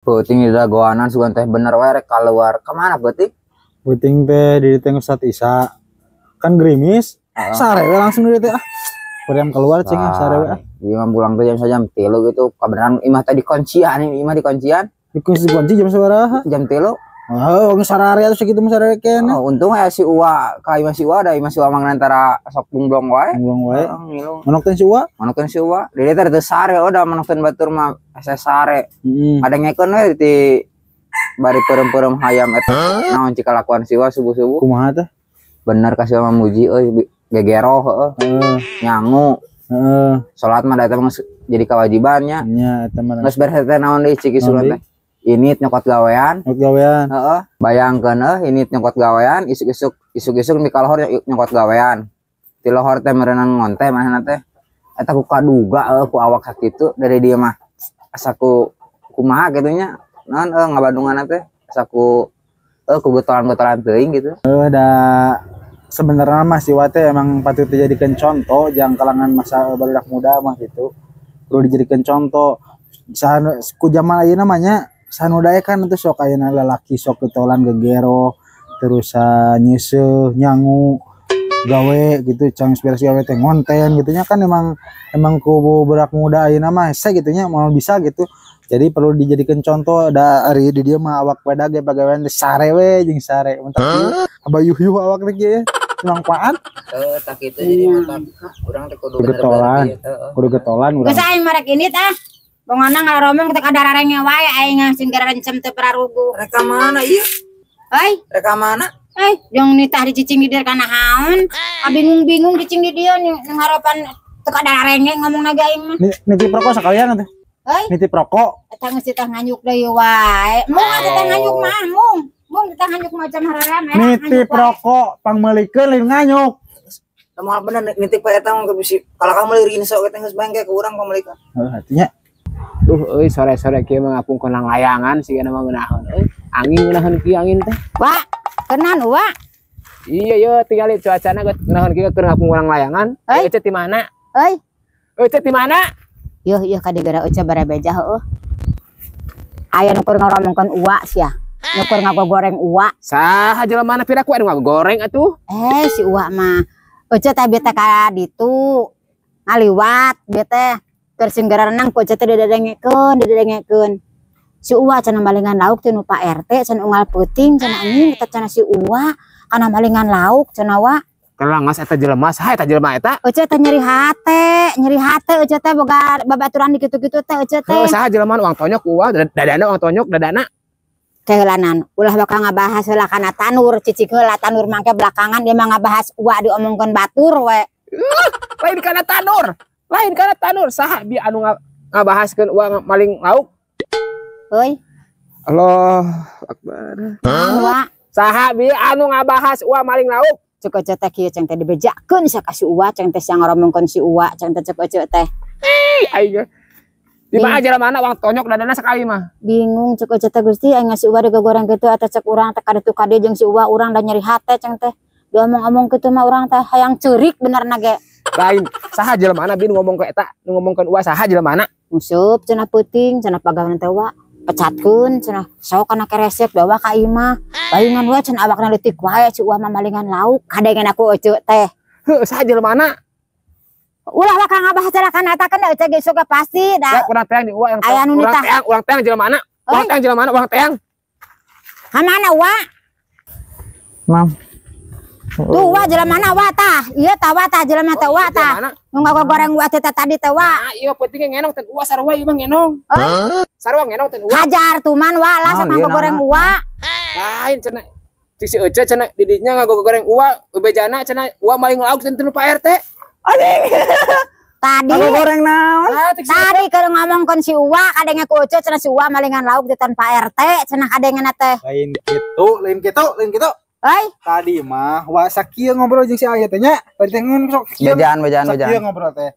Peuting di dagoanan sugan teh bener we rek keluar. Kemana peuting? Peuting teh di teh Ustaz Isa. Kan gerimis. Heeh. Sare we langsung di teh ah. Kuriam keluar cing ah, sare we ah. Iya mah pulang tuh jam jam 3 gitu. Kabeneran imah tadi kuncian, imah di kuncian. Dikunci kunci jam sabaraha? Jam 3. Oh, geus sarare atuh sakitu mah sarare keneh. Oh, untung aya si Uwa, ka imah si Uwa da imah si Uwa mah antara sok bunglong wae. Bunglong wae. Heeh, ngilu. Manok teh si Uwa? Manokeun si Uwa. Di dieu teh teu sare oh da manokeun batur mah asa sare. Heeh. Ada ngekeun we di bari peureum-peureum hayam eta. Naon cik kalakuan si Uwa subuh-subuh? Kumaha teh? Bener ka si Uwa mah muji euy gegero heeh. Heeh. Nyangu. Heeh. Salat mah da eta mah geus jadi kewajibannya. Nya eta mah. Geus beres teh naon deui cik Naon isukan deui? teh? Ini nyokot gawean. Nyokot gawean. Heeh, bayangkeun euy ini nyokot gawean isuk-isuk isuk-isuk di kalohor nyokot gawean. Di lohor teh meureunan ngonte manehna teh. Eta ku kaduga euy ku awak sakitu dari dieu mah. Asa ku kumaha kitu nya. Naon euy ngabandunganna teh asa ku euy ku getolan-getolan teuing gitu. Heuh da sebenarnya mah si Wa teh emang patut dijadikan contoh jang kalangan masa barudak muda mah gitu. Perlu dijadikan contoh. Saha ku zaman ayeuna mah nya sanu dae kan itu sok ayeuna lalaki sok getolan gegero terus nyeuseuh nyangu gawe gitu cang beres gawe teh ngonten gitu nya kan emang emang ku budak muda ayeuna mah hese gitu nya mau bisa gitu. Jadi perlu dijadikan contoh da ari di dieu mah awak pada ge pagawean teh sare we jeung sare mentak ieu abayuh-yuh awak teh kieu manfaat. Heuh tah kitu jadi mantap urang teh kudu Getolan. bener-bener ieu, heeh. Kudu getolan urang. Geus aing marek ini tah. Pokona ngaromong teh kadararenge wae aing sing garencem teu pararugu. Reka mana ieu? Hei, Reka mana? hei, jong nitah dicicing di dieu kana haon. Kabingung-bingung cicing di dieu ning harapan teu kadararenge ngomong lagi aing mah. Nitip rokok sekalian atuh. Hei, Nitip rokok. eta geus titah nganyuk deui wae. Mung atuh teh nganyuk mah, mung. Mung titah nganyuk mah jam haream era Nitip rokok pangmeulikeun lain nganyuk. Moal bener nitip ka eta mah bisi kalau kamu meuli rinso eta geus bangke ke urang pangmeulikeun. Heuh artinya Duh euy sore-sore kieu mah ngapung konang layangan sigana mah ngeunaheun euy. Angin ngeunaheun kieu angin teh. Wak, kenan wa. Iya yo tinggali cuacana geus ngeunaheun kieu keur ngapung konang layangan. Hei. Euy ti mana? Euy, Euy ti mana? Yuh yuh kadigara Uca barebeja heueuh. Aya nu keur ngoromongkeun uwa sia. Nu keur ngagogoreng uwa. Saha jelema mana piraku anu ngagoreng atuh? Eh si uwa mah Uca teh bieu teh ka ditu ngaliwat bieu teh keur sing renang ku Uca teh didedengekeun didedengekeun. Si uwa cenah malingan lauk teh nu Pak RT cenah unggal peuting cenah anjing eta cenah si uwa kana malingan lauk cenah wa. Kelangas eta jelema saha eta jelema eta? Uca teh nyeri hate Uca teh boga babaturan di kitu-kitu teh Uca teh. Heuh saha jelema uang tonyok uwa dadana uang tonyok dadana. Keheulanan ulah bakal ngabahas heula kana tanur cicik heula tanur mangke belakangan dia mah ngabahas uwa diomongkeun batur we. Lain kana tanur. Lain kana tanur saha bi anu ngabahaskeun uwa maling lauk? Euy. Allah akbar. Uwa. Saha bi anu ngabahas uwa maling lauk? Cek Uca teh kieu ceng teh dibejakeun sia ka si uwa ceng teh sia ngoromongkeun si uwa ceng teh cek Uca teh. Ih aing. Di mana aja mana uang tonyok dadana sekali mah. Bingung cek Uca teh Gusti aing si uwa digogoreng kitu eta cek urang teh kaditu ka dieu jeung si uwa urang da nyeri hate ceng teh. Diomong-omong kitu mah urang teh hayang ceurik benerna ge. Lain saha jelema mana bin ngomong ke eta nu ngomongkeun uwa saha jelema mana? Nguseup cenah peuting cenah pagawean teh wa pecatkeun cenah sok kana keresek bawa ka imah. Baingan we cenah awakna leutik wae si uwa mah malingan lauk kadengen aku Uca teh. Heuh saha jelema mana? Ulah bakal ngabahas heula kana eta kan Uca ge sok pasti da. Ya urang teang di uwa yang Aya nu urang nitah. teang, urang teang jelema mana? Urang Euy. teang jelema mana? Urang teang. Ka mana wa? Mam. Tuh wa jelema mana wa tah? Ieu tah wa tah jelema teh wa tah. Nu ngagoreng wa teh tadi teh wa. Nah, ieu pentingnya ngenong teh uwa sarua ieu mah ngenong. Sarua ngenong teh uwa. Hajar tuman wa lah Naon sama ieu ngagoreng naon? uwa. Lain cenah. Cik si Ece cenah di dinya ngagoreng uwa, bejana cenah uwa maling lauk cenah teu Pak RT. Anjing. Tadi Ngagoreng naon? Ah, cik si Ece. Tadi keur ngomongkeun si uwa kadenge ku Ece cenah si uwa malingan lauk di tan Pak RT cenah kadengena teh. Lain kitu, lain kitu, lain kitu. Euy, Tadi mah wa sakieu ngobrol jeung si Aya teh nya. Tadi teh ngun sok kieu. Bejaan bejaan Sakieu bejaan. ngobrol teh.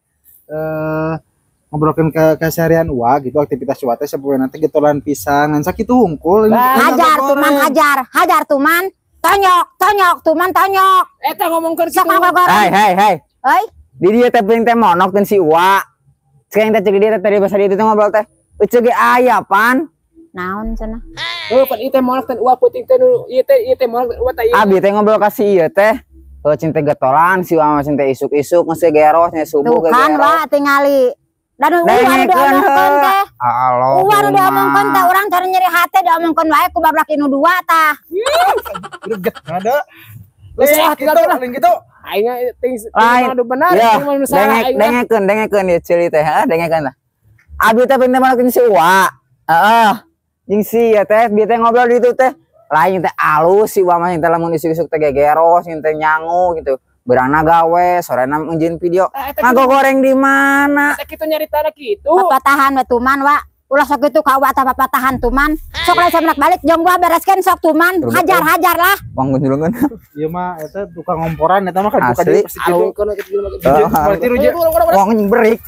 Ngobrolkeun ke keseharian uwa gitu aktivitas uwa teh sapoe nanti getolan pisan ngan sakitu hungkul. Hajar tuman hajar, hajar tuman. Tonyok, tonyok, tuman tonyok. Eta ngomongkeun Sok kitu. ngagoreng. Hei hei hei. Euy, Di dieu teh penting teh monok teh si uwa. Sekarang teh cek di dieu teh tadi bahasa dieu teh ngobrol teh. Uce ge aya pan. Naon cenah? Heuh pan ieu teh molak teh Uwa peuting teh nu ieu teh molak Uwa teh ieu. Abi teh ngobrol ka si ieu teh. Heuh cing teh getolan si Uwa mah cing teh isuk-isuk geus gegeros nya subuh Tuh kan gegeros. wa tingali. Dan Uwa nu Dengekeun diomongkeun heuh. teh. Allah. Uwa nu diomongkeun teh urang cara nyeri hate diomongkeun wae ku bablak inu dua tah. Greget ada. Geus ah, Lain tinggal gitu, lah. lain gitu. Aing ting Lain. anu benar, Ya, ting anu salah dengek aing. dengekeun dengekeun ieu ceuli teh, heuh dengekeun lah. Abi teh pengen malokin si Uwa. Heeh. Jeung si ieu teh bieu teh ngobrol di ditu teh. Lain teh alus si Uwa mah teh lamun isuk-isuk teh gegeros, teh nyangu gitu. Berana gawe, sorena ngejieun video. Ah, eta Ngagogoreng di mana? Eta kitu nyaritana kitu. Papatahan we tuman wa. Ulah sok kitu ka Uwa tah papatahan tuman. Sok lain samenak balik jong gua bereskeun sok tuman. Betul. Hajar hajar lah. Wang gunjulungan. Ieu mah eta tukang ngomporan eta mah kan buka Asli. deui pasti gitu. Alungkeun kitu jelema. Heeh. Berarti rujak Wong berik.